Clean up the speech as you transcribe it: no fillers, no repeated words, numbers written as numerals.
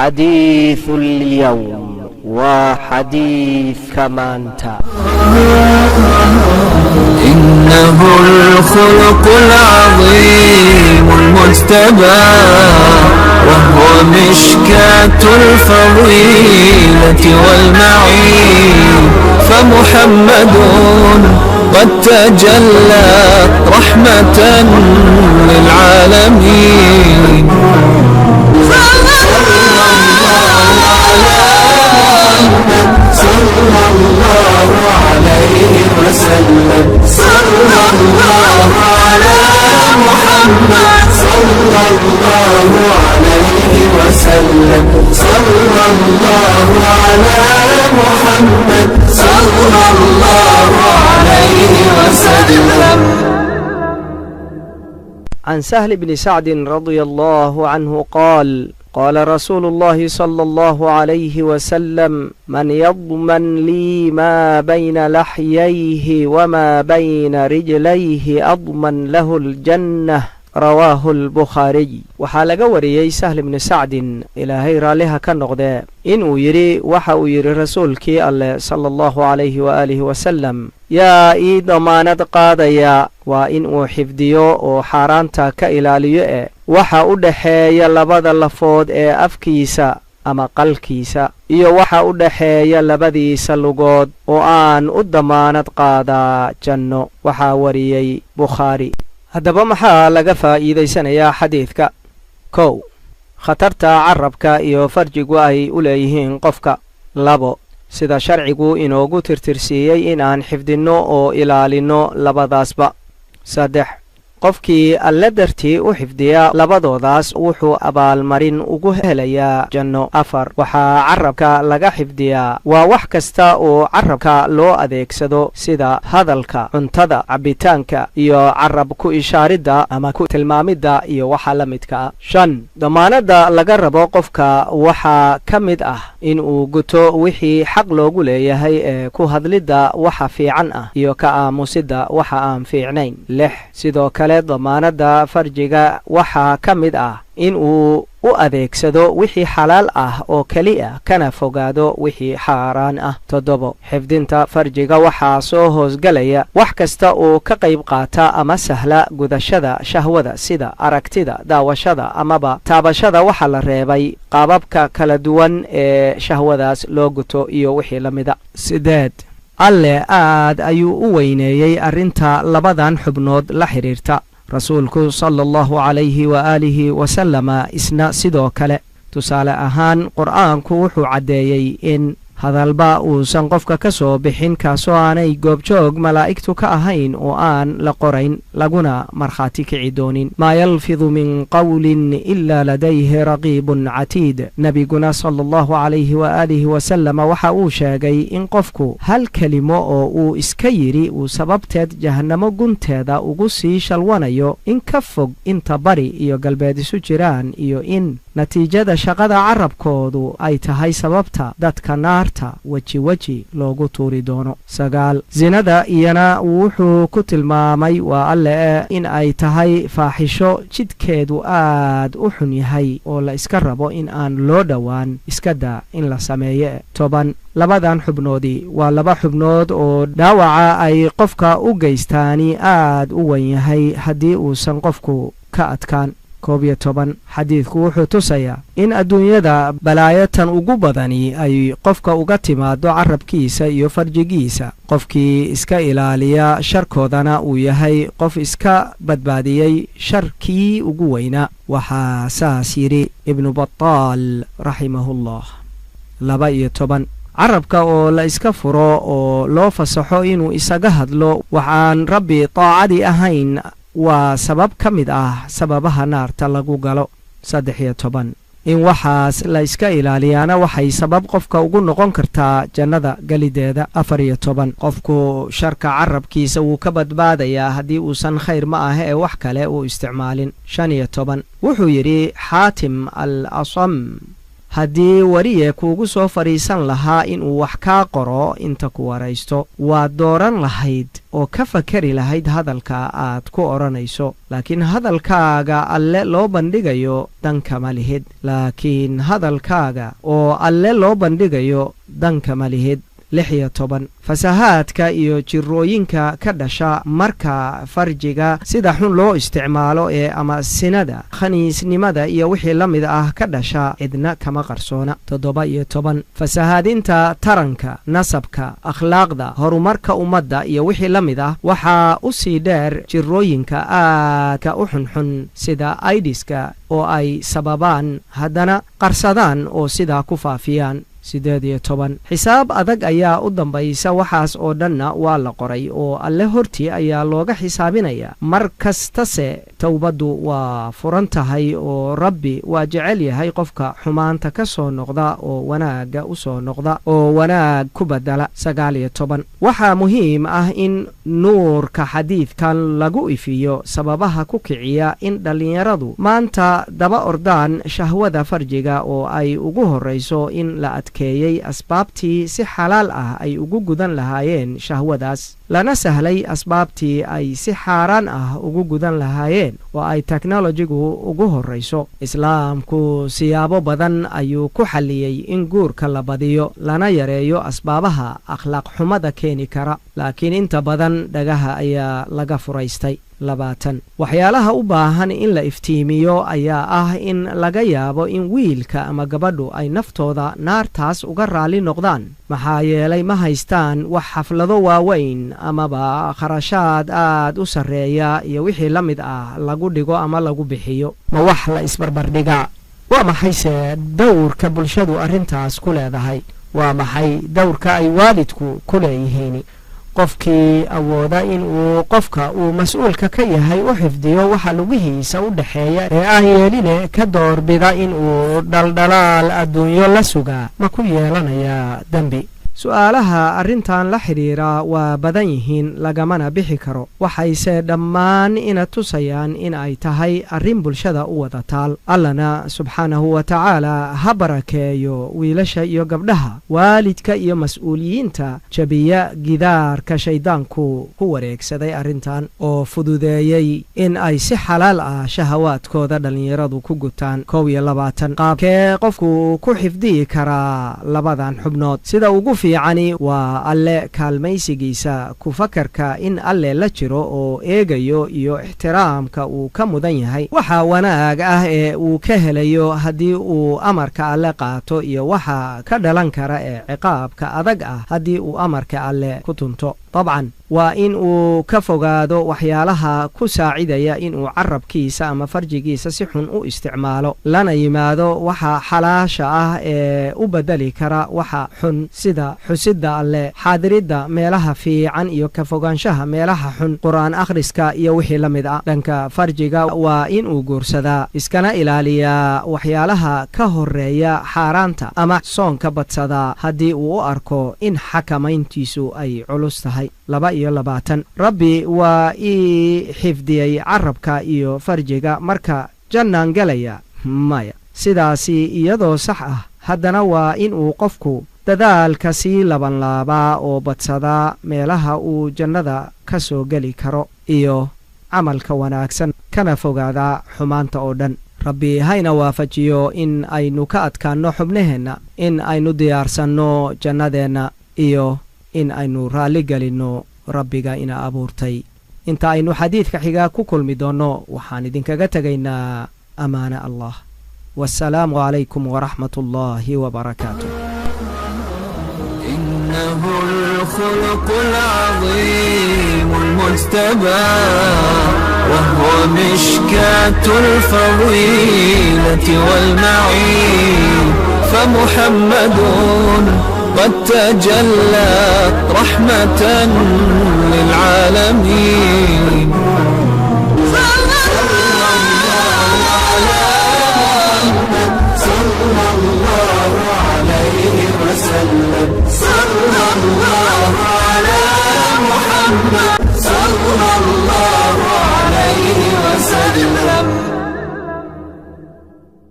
Xadiidu Alyowm waa xadiidka maanta. إنه الخلق العظيم المجتبى، وهو مشكاة الفضيلة والمعين، فمحمد قد تجلى رحمة للعالمين. صلى الله عليه وسلم، صلى الله على محمد، صلى الله عليه وسلم، صلى الله على محمد، صلى الله عليه وسلم. عن سهل بن سعد رضي الله عنه قال: قال رسول الله صلى الله عليه وسلم: من يضمن لي ما بين لحييه وما بين رجليه أضمن له الجنة. رواه البخاري. Waxaa laga wariyey Sahl ibni Sacdin, Ilaahay raalliha ka noqdee, inuu yidhi: waxa uu yidhi rasuulkii Alleh sala Allahu calayhi waaalihi wasalam: yaa ii damaanad qaadaya, waa in uu xifdiyo oo xaaraanta ka ilaaliyo e, waxa u dhexeeya labada lafood ee afkiisa ama qalkiisa iyo waxa u dhexeeya labadiisa lugood, oo aan u damaanad qaadaa janno? Waxaa wariyey Bukhaari. Haddaba, maxaa laga faa'iidaysanayaa xadiidka? 1, khatarta carabka iyo farjigu ay u leeyihiin qofka. 2, sida sharcigu inoogu tirtirsiiyey in aan xifdinno oo ilaalinno labadaasba. 3, qofkii Alle dartii u xifdiya labadoodaas wuxuu abaalmarin ugu helayaa janno. 4, waxaa carabka laga xifdiyaa waa wax kasta oo carabka loo adeegsado, sida hadalka, cuntada, cabbitaanka iyo carab ku ishaaridda ama ku tilmaamidda iyo waxa la midka ah. 5, damaanadda laga rabo qofka waxaa ka mid ah in uu guto wixii xaq loogu leeyahay ee ku hadlidda waxa fiican ah iyo ka aamusidda waxa aan fiicnayn. 6, sidoo kale damaanadda farjiga waxaa ka mid ah in uu u adeegsado wixii xalaal ah oo keliya, kana fogaado wixii xaaraan ah. 7, xifdinta farjiga waxaa soo hoosgelaya wax kasta oo ka qayb qaata ama sahla gudashada shahwada, sida aragtida, daawashada amaba taabashada waxa la reebay, qaababka kala duwan ee shahwadaas loo guto iyo wixii la mida. 8, Alle aad ayuu u weyneeyey arrinta labadan xubnood la xidhiirta, rasuulku sala Allahu calayhi waaalihi wasalama isna sidoo kale. Tusaale ahaan, Qur'aanku wuxuu caddeeyey in hadalba uusan qofka ka soo bixin kaasoo aanay goobjoog malaa'igtu ka ahayn oo aan la qorayn laguna markhaati kici doonin: ما يلفظ من قول إلا لديه رقيب عتيد. Nebiguna sala Allahu calayhi waaalihi wasalama waxa uu sheegay in qofku hal kelimo oo uu iska yidhi uu sababteed jahannamo gunteeda ugu sii shalwanayo in ka fog inta bari iyo galbeed isu jiraan, iyo in natiijada shaqada carabkoodu ay tahay sababta dadka naarta weji weji loogu tuuri doono. 9, sinada iyana wuxuu ku tilmaamay, waa Alle e, in ay tahay faaxisho jidkeedu aad u xun yahay oo la iska rabo in aan loo dhowaan, iska daa in la sameeye. 10, labadan xubnoodii waa laba xubnood oo dhaawaca ay qofka u geystaani aad u wan yahay haddii uusan qofku ka adkaan. 11, xadiidku wuxuu tusayaa in adduunyada balaayatan ugu badani ay qofka uga timaado carabkiisa iyo farjigiisa, qofkii iska ilaaliya sharkoodana uu yahay qof iska badbaadiyey sharkii ugu weynaa. Waxaa saas yidhi Ibnu Bataal raximahullah. 12, carabka oo la iska furo oo loo fasaxo inuu isaga hadlo waxaan Rabbi taacadii ahayn waa sabab ka mid ah sababaha naarta lagu galo. 13, in waxaas la iska ilaaliyaana waxay sabab qofka ugu noqon kartaa jannada gelideeda. 14, qofku sharka carabkiisa wuu ka badbaadayaa haddii uusan khayr ma aha ee wax kale uu isticmaalin. 15, wuxuu yidhi Xaatim al Asam: Haddii wariye kuugu soo fadhiisan lahaa inuu wax kaa qoro inta ku waraysto, waad dooran lahayd oo ka fakari lahayd hadalka aad ku odhanayso. Laakiin hadalkaaga Alle loo bandhigayo dankama lihid. Laakiin hadalkaaga oo Alle loo bandhigayo dankama lihid. 16. Fasahaadka iyo jirooyinka ka dhasha marka farjiga sida xun loo isticmaalo ee ama sinada, khaniisnimada iyo wixii la mid ah ka dhasha cidna kama qarsoona. 17. Fasahaadinta taranka, nasabka, akhlaaqda, horumarka ummadda iyo wixii la mid ah waxaa u sii dheer jirooyinka aadka u xunxun sida aidiska oo ay sababaan, haddana qarsadaan oo sidaa ku faafiyaan. 18. Xisaab adag ayaa u dambaysa. Waxaas oo dhanna waa la qoray oo Alle hortii ayaa looga xisaabinayaa. Mar kastase towbaddu waa furan tahay oo Rabbi waa jecel yahay qofka xumaanta ka soo noqda oo wanaagga u soo noqda oo wanaag ku bedela. 19. Waxaa muhiim ah in nuurka xadiidkan lagu ifiyo sababaha ku kiciya in dhallinyaradu maanta daba ordaan shahwada farjiga, oo ay ugu horrayso in la adkeeyey asbaabtii si xalaal ah ay ugu gudan lahaayeen shahwadaas, lana sahlay asbaabtii ay si xaaraan ah ugu gudan lahaayeen oo ay teknolojigu ugu horrayso. Islaamku siyaabo badan ayuu ku xalliyey in guurka la badiyo lana yareeyo asbaabaha akhlaaq xumada keeni kara, laakiin inta badan dhagaha ayaa laga furaystay. 20. Waxyaalaha u baahan in la iftiimiyo ayaa ah in laga yaabo in wiilka ama gabadhu ay naftooda naartaas uga raalli noqdaan, maxaa yeelay ma haystaan wax xaflado waaweyn amaba kharashaad aad u sarreeya iyo wixii la mid ah lagu dhigo ama lagu bixiyo. Ma wax la isbarbardhigaa? Waa maxayse dowrka bulshadu arrintaas ku leedahay? Waa maxay dowrka ay waalidku ku leeyihiin? Qofkii awooda in uu qofka uu mas-uulka ka yahay u xifdiyo waxa lugihiisa u dhexeeya ee aan yeeline ka doorbida in uu dhaldhalaal adduunyo la sugaa, ma ku yeelanayaa dembi? Su'aalaha arrintan la xidhiira waa badan yihiin, lagamana bixi karo. Waxayse dhammaan ina tusayaan in ay tahay arrin bulshada u wada taal. Allana subxaanahu wa tacaala ha barakeeyo wiilasha iyo gabdhaha, waalidka iyo mas-uuliyiinta jabiya gidaarka shayddaanku ku wareegsaday arrintan oo fududeeyey in ay si xalaal ah shahawaadkooda dhallinyaradu ku gutaan. 21. Qaabkee qofku ku xifdiyi karaa labadan xubnood? Sida ugu fiicani waa Alle kaalmaysigiisa, ku fakarka in Alle la jiro oo eegayo iyo ixtiraamka uu ka mudan yahay, waxa wanaag ah ee uu ka helayo haddii uu amarka Alle qaato iyo waxa ka dhalan kara ee ciqaabka adag ah haddii uu amarka Alle ku tunto. Dabcan waa in uu ka fogaado waxyaalaha ku saacidaya inuu carabkiisa ama farjigiisa si xun u isticmaalo, lana yimaado waxa xalaasha ah ee u bedeli kara waxa xun, sida xusidda Alle, xaadiridda meelaha fiican iyo ka fogaanshaha meelaha xun, Qur'aan akhriska iyo wixii la mid ah. Dhanka farjiga waa inuu guursadaa, iskana ilaaliyaa waxyaalaha ka horeeya xaaraanta, ama soonka badsadaa haddii uu u arko in xakamayntiisu ay culus tahay. 22. Rabbi waa ii xifdiyey carabka iyo farjiga, marka jannaan gelaya? Maya. Sidaasi iyadoo sax ah, haddana waa inuu qofku dadaalka sii labanlaabaa oo badsadaa meelaha uu jannada ka soo geli karo iyo camalka wanaagsan, kana fogaadaa xumaanta oo dhan. Rabbi hayna waafajiyo in aynu ka adkaanno xubnaheenna, in aynu diyaarsanno jannadeenna iyo in aynu raalli gelinno Rabbiga ina abuurtay. Inta aynu xadiidka xigaa ku kulmi doonno, waxaan idinkaga tegaynaa amaane Allah. Wasalaamu calaykum waraxmat ullaahi wabarakaatu. إنه الخلق العظيم المجتبى، وهو مشكاة الفضيلة والمعين، فمحمد قد تجلى رحمة للعالمين.